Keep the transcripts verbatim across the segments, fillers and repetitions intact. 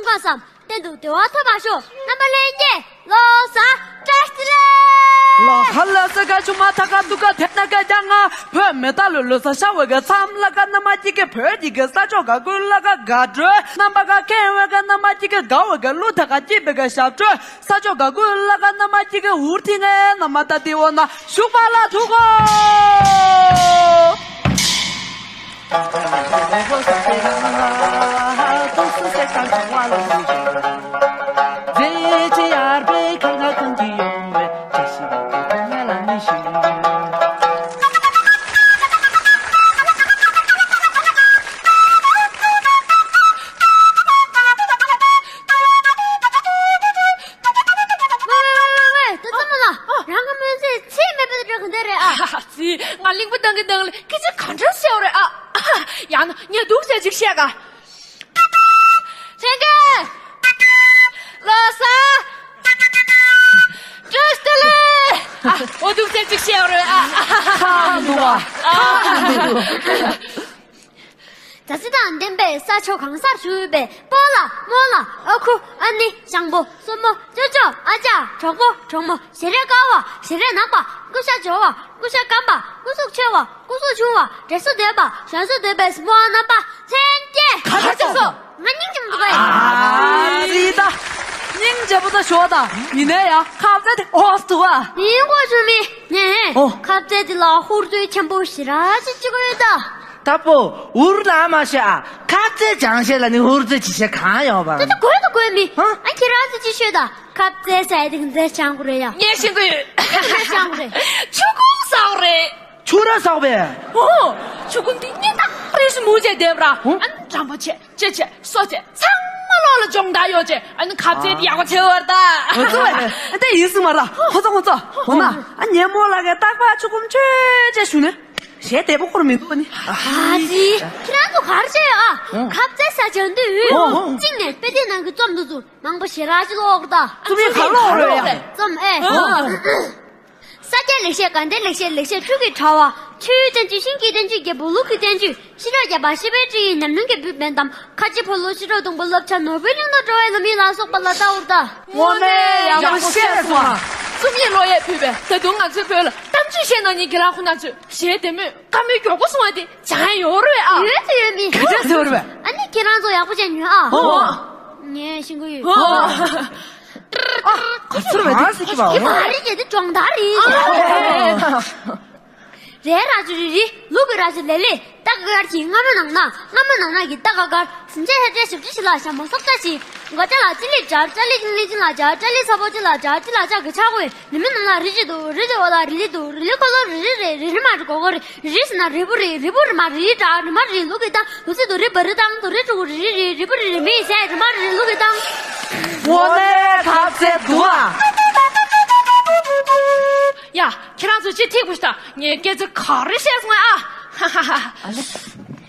ཁོ་བསམ། གཏན་དུ་བདེ་བ་ཐོབ་པར་ཤོག་རྣམ་པ་ལྷན་རྒྱས་ལོ་གསར་བཀྲ་ཤིས་བདེ་ལེགས། ལ་ཧ་ལ་ས་ག་ཆུ་མ་ཐ་ག་ཏུ་ག་དེ་ན་ག་རྒྱ་ང་བོད་མི་ད་ལོ་ལོ་ས་ཤ་བའི་གི་མཚམས་ལ་ག་ན་མ་ཅི་གི་བོད་ཀྱི་གི་ས་ཕྱོགས་ག་ཀུན་ལ་ག་དགའ་སྤྲོ་རྣམ་པ་ག་ཁེ་བའི་ག་ན་མ་ཅི་གི་དགའ་བའི་གི་ལུ་ཐ་ག་ཅི་བའི་གི་ཞབས་བྲོ་ས་ཕྱོགས་ག་ཀུན་ལ་ག་ན་མ་ཅི་གི་འུར་ཐི་ངེ་ན་མ་ད་ཏི་འོ་ན་ཤུག་པ་ལ་ཐུག་གོ། ཝེ་ཝེ་ཝེ་ཝེ། ད་ཚང་མ་ལ། ཨ། རང་གི་སྨོན་ཚིག་ཚིག་མེད་པ་དེ་འདྲ་གང་འདྲ་རེད་ཨ། ཨ་ཙི། ང་གླིང་བུ་བཏང་གི་བཏང་ལ་སྐད་ཆ་ག་འདྲ་བཤད་པ་རེད་ཨ། ཡང་ན་ངས་སྡུག་ཅག་ཅིག་བཤད་ག་ལྷན་རྒྱས། ལོ་གསར་བཀྲ་ཤིས་བདེ་ལེགས། ཨ། འོ་སྡུག་ཅག་ཅིག་བཤད་པ་རེད་ཨ། ཁ་འདུག་བ། ཨ། ཁ་འདུག་ད་ཚེ་དང་ལྡན་པའི་ས་ཕྱོགས་གང་སར་བཞུགས་ཡོད་པའི་སྤོ་ལགས་རྨོ་ལགས་ཨ་ཁུ་ཨ་ནེ་ཞང་པོ་སྲུ་མོ་ཅོ་ཅོ་ཨ་ཅག་གྲོགས་པོ་གྲོགས་མོ་ཞལ་རས་དཀར་བ་ཞལ་རས་ནག་པ་སྐུ་ཤ་འབྱོར་བ་སྐུ་ཤ་སྐམ་པ་སྐུ་གཟུགས་ཆེ་བ་སྐུ་གཟུགས་ཆུང་བ་དྲན་གསོ་ལྡན་པ་གཞོན་གསོ་ལྡན་པའི་སྤོ་རྣམ་པ་ལྷན་རྒྱས། ག་རེ་ཟེར་སོང་། ང་སྙིང་རྗེ་མོ་འདུག་གས། ཨ་ཙི་ད། སྙིང་རྗེ་པོ་ད་ཞོག་ད། ཡིན་ནའི་ཡ་ཁ་ཟས་དེ་ཨོ་སི་འདུག་ཨ། ཡིན་གོ་ཆུ་མི། ངས་ཨོ། ཁ་ཟས་དེ་ལ་ཧུར་བརྩོན་ཆེན་པོ་ཞེ་དྲག་ཅིག་བྱེད་ཀྱི་ཡོད་ད། ད་པོ་འུར་ལ་མ་ཤེས་ཨ། ཁ་ཟས་སྦྱང་ཤེས་ལ་ནི་ཧུར་བརྩོན་ཅི་ཤེས་གང་ཡོད་པ། ད་ད་དགོས་ད་དགོས་མི། ཧ། ཨ་ཁྱེད་རང་ཚོ་ཅི་ཤོད་ད། ཁ་ཟས་ཟ་ཡ་དེ་ག་ཚོད་སྦྱང་དགོས་རེད་ཡ། ངས་ཤེས་ཀྱི་ཡོད། ཁ་ཟས་སྦྱང་དགོས་རེད། ཆུ་ཁུང་ཟ་དགོས་རེད། ཆུ་ར་ཟག་པས། ཨོ། ཆུ་ཁུང་འདི་སྙིང་ཐག་རེ་ཞིག་མུ་བྱས་བསྡད་པ་ར། ཨོ། ཨ་ནི་འགྲམ་པོ་ཆེ་ལྕེ་ཆེ་སོ་ཆེ་ཚང་མ་ལོག་ལ་སྦྱོང་བརྡར་ཡོད་ཅེ། ཨ་ནི་ཁ་ཟས་འདི་ཡག་པོ་ཆེ་བར་ད། ཨོ་ཙི་ཨ་ད་ཡིན་སྲིད་མ་ར། ཁོ་ཚོ་ཁོ་ཚོ། འོ་ན་ཨ་ཉེ་མོ་ལ་གའི་རྟག་པར་ཆུ་ཁུང་ཆོད་ཅེས་ཞུ་ནས། ཞེ་བདེ་པོ་ཁོར་མི་འདུག་ནི། ཨ་ཙི། ཁྱེད་རང་ཚོ་ག་རེ་བྱས་ཡོད་ཨ། ཨོ། ཁ་ཟས་ཟ་བྱ་འདུག་ཨོ། གཅིག་ནས་དཔེ་དེབ་ནང་གི་རྩོམ་འདུག་ཚུལ་མང་པོ་ཞེ་དྲག་ཅིག་ཀློག་ད། རྩོམ་ཡིག་ག་ཀློག་རེད་ཡ། རྩོམ་ཨེ། ཨོ། ས་སྐྱའི་ལེགས་བཤད། དགའ་ལྡན་ལེགས་བཤད། ལེགས་བཤད་འཕྲུལ་གྱི་དྲ་བ། ཆུའི་བསྟན་བཅོས། ཤིང་གི་བསྟན་བཅོས། རྒྱལ་པོ་ལུགས་ཀྱི་བསྟན་བཅོས། ཤེས་རབ་བརྒྱ་པ། ཤེས་པའི་སྤྲིངས་ཡིག་ཉམས་མྱོང་རྒྱས་བསྡུས་པའི་འདམ། ཁ་ཆེ་ཕོ་ལོ་ཤེས་རབ་སྡོང་པོ། བསླབ་བྱ་ནོར་བུའི་གླིང་དུ་འགྲོ་བའི་ལམ་ཡིག་ལ་སོགས་པ་ལ་ལྟ་བུར་ལྟ། དངོས་གནས་ཡག་པོ་བཤད་སོང་ང་། རྩོམ་ཡིག་ཀློག་ཡས་ཕུལ་བས་ད་དུང་ང་ཚོའི་བོད་ལ་གཏམ་རྒྱུད་བཤད་གནང་མཁན་རྒན་ལགས་ཁོང་རྣམ་ཚོས་ཞེ་བདེ་མོས་བཀའ་མོལ་མགྱོགས་པོ་གསུང་བ་དེ་སྦྱང་ཡས་ཡོད་རེད་ཨ། ཡོད་དེ་ཡོད་མི། ག་འདྲ་ཟེར་བ་རེད་པས། ཨ་ནི་ཁྱེད་རང་ཚོ་ཡག་པོ་བྱས་ཉོན་ཨ། ཨོ། ངས་ཤེས་ཀྱི་ཡོད། ཨོ། ཨ། ག་ཚོད་རེད་པས། ག་ཚོད་རེད་པས། དེ་མ་རེད་ཀྱི་དེ་སྦྱོང་བརྡར་རེད། ཨོ། རའི་རྭ་ཅོ་རི་རི། ལུག་གི་རྭ་ཅོ་ལེ་ལེ། རྟ་ག་གར་གྱི་རྔ་མ་ནང་ན། རྔ་མ་ནང་ན་གི་རྟ་ག་གར། སེམས་ཅན་ཧེ་ཏྲེ་ཞབས་ཏྲེ་ཞི་ལ་ཞྭ་མོ་སོག་ལྕགས་ཤིང་། མགོ་ལྕགས་ལ་ཅི་ལི་སྦྱར། ལྕགས་ལི་ཅིང་ལི་ཅིང་ལ་སྦྱར། ལྕགས་ལི་ཚ་པོ་ཅི་ལ་སྦྱར། ཅི་ལ་ལྕགས་ཀྱི་ཆག་སྒོ་ཡིན། རི་མོའི་ནང་ལ་རི་ཅིག་འདུག་རི་དེ་འོག་ལ་རི་ལི་འདུག་རི་ལི་འཁོར་ལོ་རི་རི་རེད། རི་རི་མ་རི་གོ་གོ་རི། རི་ཟེར་ན་རིལ་བུ་རེད། རིལ་བུ་རི་མ་རི་འདྲ། རི་མ་རི་ལུག་གི་བཏང་། ལུག་རྫི་དུ་རི་བ་རི་བཏང་། དུ་རི་ཕྲུ་གུ་རི་རི་རི། རིལ་བུ་རི་རི་མི་ཟས། རི་མ་རི་ལུག་གི་བཏང་། དངོས་གནས་ཁ་ཟས་འདུག་ཨ། ཡ། ཁྱེད་རང་ཚོ་ཅི་ཐིག་པོ་ཞིག་ད། ངས་སྐད་ཆ་ག་རེ་བཤད་སོང་ཨ། ཧ་ཧ་ཧ། ཨ་ལེ།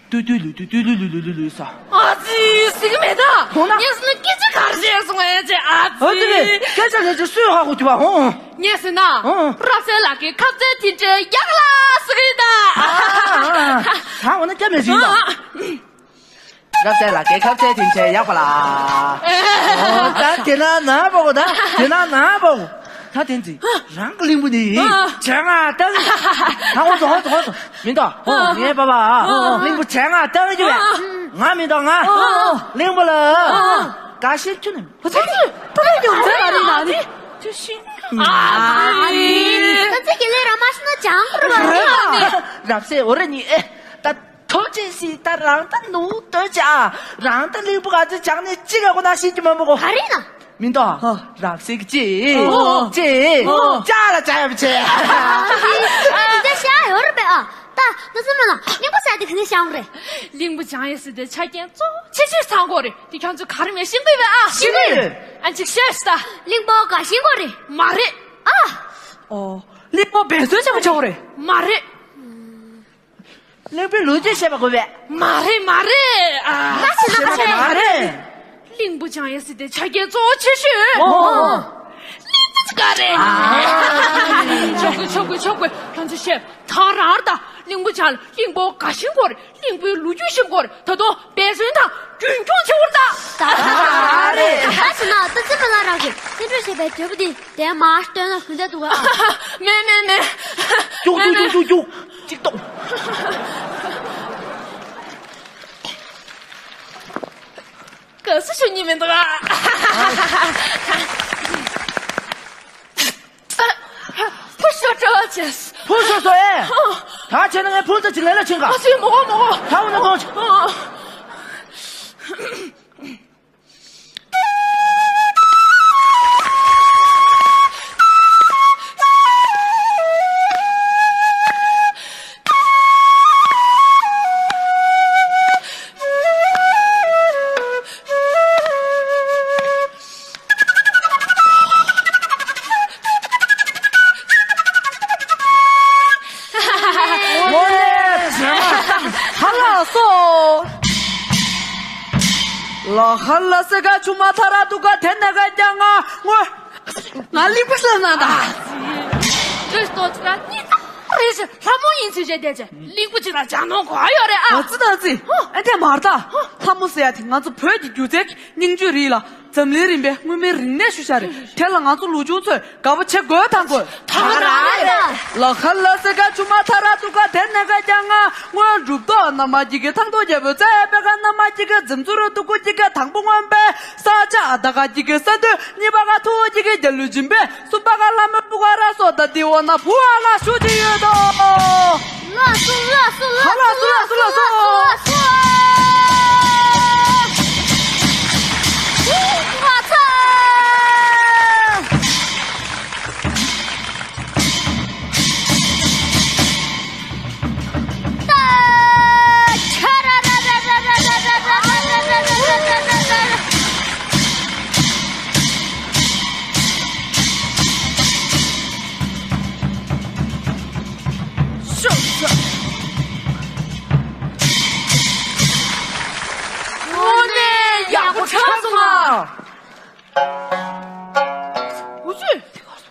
ཏུ་ཏུ་ལུ་ཏུ་ཏུ་ལུ་ལུ་ལུ་ལུ་ལུ་ས། ཨ་ཙི། ཟེར་གི་མེད་ད། འོ་ན། ངས་ཟེར་ན་སྐད་ཆ་ག་རེ་བཤད་སོང་ཨེ་ཅེ། ཨ་ཙི། ཨ་ཙི་ལེ། སྐད་ཆ་ལས་ཅེ་སུས་ཧ་གོ་གི་བ་ཧོ། ངས་ཟེར་ན། ཨོ། རབ་གསལ་ལགས་ཀྱི་ཁ་ཟས་དེ་འདྲ་ཡག་ལ་ཟེར་གི་ད། ཨ་ཨ་ཨ། ད་འོ་ན་སྐྱ་མེད་ཟིན་ད། ཨ་ཨ། རབ་གསལ་ལགས་ཀྱི་ཁ་ཟས་དེ་འདྲ་ཡག་པ་ལ། ཨོ་ད་དེ་ན་ན་པོ་གོ་ད། དེ་ན་ན་པོ་གོ། ད་དེ་འཛིན། རང་གི་གླིང་བུ་ནི། ཨ། བྱས་ང་བཏང་། ད་ཧོ་སོ་ཧོ་སོ་ཧོ་སོ། མི་འདུག་ཧོ། ཨ། ངའི་པ་པ། ཨ། གླིང་བུ་བྱས་ང་བཏང་གི་བས། ཨ། ང་མི་འདུག་ང་། ཨ། གླིང་བུ་ལ། ཨ། དགའ་ཤེས་ཁྱོད་ནི། ཧོ་ཚ་ཚ། པ་པ་ཡོང་ཚ་ལ་རི་ན་ནི། ཁྱོད་ཤིང་། ཨ་ནི། ད་ཚེ་གི་ལས་ར་མ་ཤི་ན་ཅང་པར་བ་རེད། རབ་སེ་འོ་རེ་ནི་ཨེ། ད། ཐོབ་ཅེས་སི་ད་རང་ད་ནུ་ལྟོས་ཅ། རང་ད་གླིང་བུ་ག་ཚོད་བྱང་ནས་ཅི་ག་གོ་ན་ཤེས་ཀྱི་མ་མོ་གོ། ག་རེ་ན། མི་འདུག་ཧ། རབ་སེ་གི་ཅི། ཨོ། ཅི། ཨོ། ཅ་ལ་ཅ་ཡ་བ་ཅི། ཨ་འདི་ཤ་ཡོད་རེད་པས་ཨ། ད་ང་སུ་མ་ན་གླིང་བུ་ཟ་དེ་ག་ནས་བྱང་རེད། གླིང་བུ་བྱང་ཡས་སི་དེ་ཆ་རྐྱེན་གཙོ་ཆེ་ཤོས་ཚང་གོ་རེད། དེ་ཁྱོད་ཚོ་ག་རེ་མེད་ཤེས་གི་བས་ཨ། ཤེས་གི་ཡོད། ཨ་ཅིག་ཤོད་ཤི་ད། གླིང་བུ་ག་ཤེས་གོ་རེད། མ་རེད། ཨ། ཨོ། གླིང་བུ་འབད་བརྩོན་ཆེན་པོ་ཆོག་རེད། མ་རེད། གླིང་བུའི་ལོ་རྒྱུས་བཤད་པ་དགོས་པས། མ་རེད་མ་རེད། ཨ། ལ་ཤི་ན་ཤི་ན་མ་རེད། གླིང་བུ་བྱང་ཡས་སི་དེ་ཆ་རྐྱེན་གཙོ་བོ་ཆེ་ཤོས། ཨོ། གླིང་བུ་ཅི་ག་རེད། ཨ། ཆོག་གི་ཆོག་གི་ཆོག་གི། ཁྱོད་ཚོ་བཤད་ཐང་རང་ད། གླིང་བུ་བྱང་ལ་གླིང་བུ་ག་ཤིང་གོ་རེད། གླིང་བུའི་ལོ་རྒྱུས་ཤིང་གོ་རེད། ད་དུང་འབད་བརྩོན་དང་རྒྱུན་འཁྱོངས་བྱེད་འོར་ད། ད། ལ་རག་གི་སེམས་ཁྲལ་བྱེད་པའི་འབྲས་བུ་དེ་དེ་མར་སྟོན་ན་གུན་ད་འདུག་ཨ། མེད་མེད་མེད། ཀྱུག་ཀྱུག་ཀྱུག་ཀྱུག་ཀྱུག་ཅིག་གཏོང་། ག་སུ་ཞུ་ཉི་མི་འདུག་ཨ། ཕུ་ཤོ་ཅོ་ཅེས། ཕུ་ཤོ་སོ་ཨེ། ད་བྱས་ན་ངས་ཕུ་ཚ་ཅིག་ལས་ལ་ཕྱིན་ག་ཨ་སུའི་མོ་གོ་མོ་གོ། ད་འོ་ན་གཏོང་ཆ། ཧ་ལ་སོ། ལ་ཧ་ལ་སེ་ག་ཆུ་མ་ཐ་ར་དུ་ག་དེ་ནས་ག་ཀྱང་ང་ངོ་། ང་གླིང་པ་སླེབས་ན་ད། ཁྲིས་ཏོ་ཚ་ནི་ད་རེ་ཞིག་ལྷ་མོ་ཡིན་ཚུལ་བྱས་བསྡད་ཅེ་གླིང་པ་ཅིག་ལ་ཅང་ནོ་གོ་ཡོད་རེད་ཨ། ང་ཙི་ད་ཙི། ཨ་དེ་མར་ད། ལྷ་མོ་ཟེར་ཡ་དེ་ང་ཚོ་བོད་ཀྱི་སྒྱུ་རྩལ་གྱི་སྙིང་བཅུད་རེད་ལ། འཛམ་གླིང་རིམ་པའི་མངོན་མིན་རིག་གནས་ཤུལ་བཞག་རེད། དེ་ལ་ང་ཚོ་ལོ་ཆུང་ཚོས་དགའ་པོ་བྱེད་དགོས་དང་དགོས། ད་ག་རང་རེད། ལ་ཧ་ལ་སེ་ག་ཆུ་མ་ཐ་ར་དུ་ག་དེ་ནས་ག་ཀྱང་ང་སྔོན་གྲུབ་ཐོབ་ན་མ་གཅིག་གི་ཐང་ཐོག་རྒྱལ་པོའི་རྩེ་པེ་ག་ན་མ་གཅིག་གི་འཛིམ་ཚུར་དུ་ཀུ་གཅིག་གི་དང་པོ་མངོན་པའི་ས་ཆ་ཨ་ད་ག་གཅིག་གི་ས་འདུས་གཉིས་པ་ག་ཐུ་བོ་གཅིག་གི་རྒྱལ་གླུ་འཇིམ་པའི། སུམ་པ་ག་ལ་མོ་སྤུ་ག་ར་སོ་ད་དེ་འོ་ན་བུ་ཨ་ལ་ཞུ་ཅི་ཡོད་དོ། ལ་སུ་ལ་སུ་ལ་ཧ་ལ་སུ་ལ་སུ་ལ་སུ། ཤོག་ཤོག་དངོས་གནས་ཡག་པོ་ཆགས་སོང་ང་། འུ་ཚོས་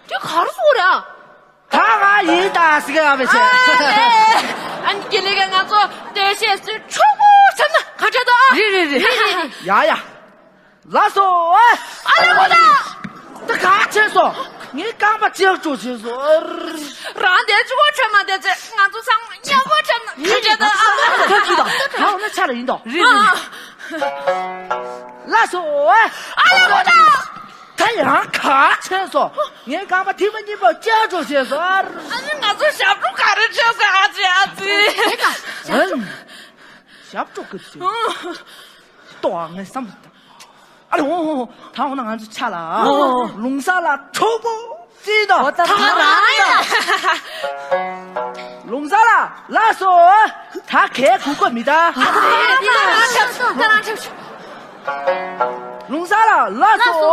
དེ་ག་རེ་བཟོ་རེད་ཨ། ད་ང་ཡིན་ད་ཟེར་ག་ཡ་བས་བྱས། ཨ་ནི་དགེ་ལེགས་ང་ཚོ་དེ་ཤེས་སུ་ཆོག་པོ་བྱས་ན་ག་འདྲ་འདུག་ཨ། རེད་རེད་རེད། ཡ་ཡ། ལགས་སོ། ཨ་ལེ་མོ་ད། ད་ག་བྱས་སོ། ངའི་རྐང་པ་ལྕགས་སྒྲོག་བྱས་སོ། རང་དེ་ཆུ་བོ་ཁྲོད་མ་དེ་ཚེ་ང་ཚོ་ཚང་མ་མཉམ་པོ་ཁྲོད་ན་ག་འདྲ་འདུག་ཨ། ད་ཅི་དང་ད་འོ་ན་ཆ་ལ་ཡིན་དོ། རེད་རེད། ལགས་སོ། ཨ་ལེ་མོ་ད། ད་ཡང་ག་བྱས་སོ། ངའི་རྐང་པ་ཐིག་པ་གཉིས་པོ་ལྕགས་སྒྲོག་བྱས་སོ། ཨ་ནི་ང་ཚོ་ཞབས་བྲོ་ག་རེ་བྱས་སོ་ཨ་ཙི་ཨ་ཙི། ཨ། ཞབས་བྲོ་ག་རེ་བྱས། ལྟོ་ཨ་ངས་བསམ་ད། ཨ་རེ་འོ་འོ་འོ་ད་འོ་ན་ང་ཚོ་ཆ་ལ། ཨོ། ལུང་ས་ལ་གྲོགས་པོ་ཅི་དང་། ད་ང་རང་ཡ། ལུང་ས་ལ་ལགས་སོ། ད་གས་གུག་ག་མི་ད། ཨ་ཙི་ད་རང་ཆབ་ད་རང་ཆབ། ལུང་ས་ལ་ལགས་སོ།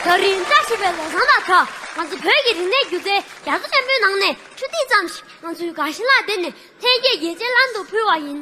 ད་རིང་བཀྲ་ཤིས་པའི་ལོ་བཟང་དང་སྦྲགས། ང་ཚོ་བོད་ཀྱི་རིག་གནས་སྒྱུ་རྩལ་རྒྱ་མཚོ་ཆེན་པོའི་ནང་ནས་ཆུ་ཐིགས་ཙམ་ཞིག་ང་ཚོའི་དགའ་ཞེན་ལ་བརྟེན་ནས་ལྷན་རྒྱས་ཡིད་ཆེས་ལམ་དུ་ཕུལ་བ་ཡིན།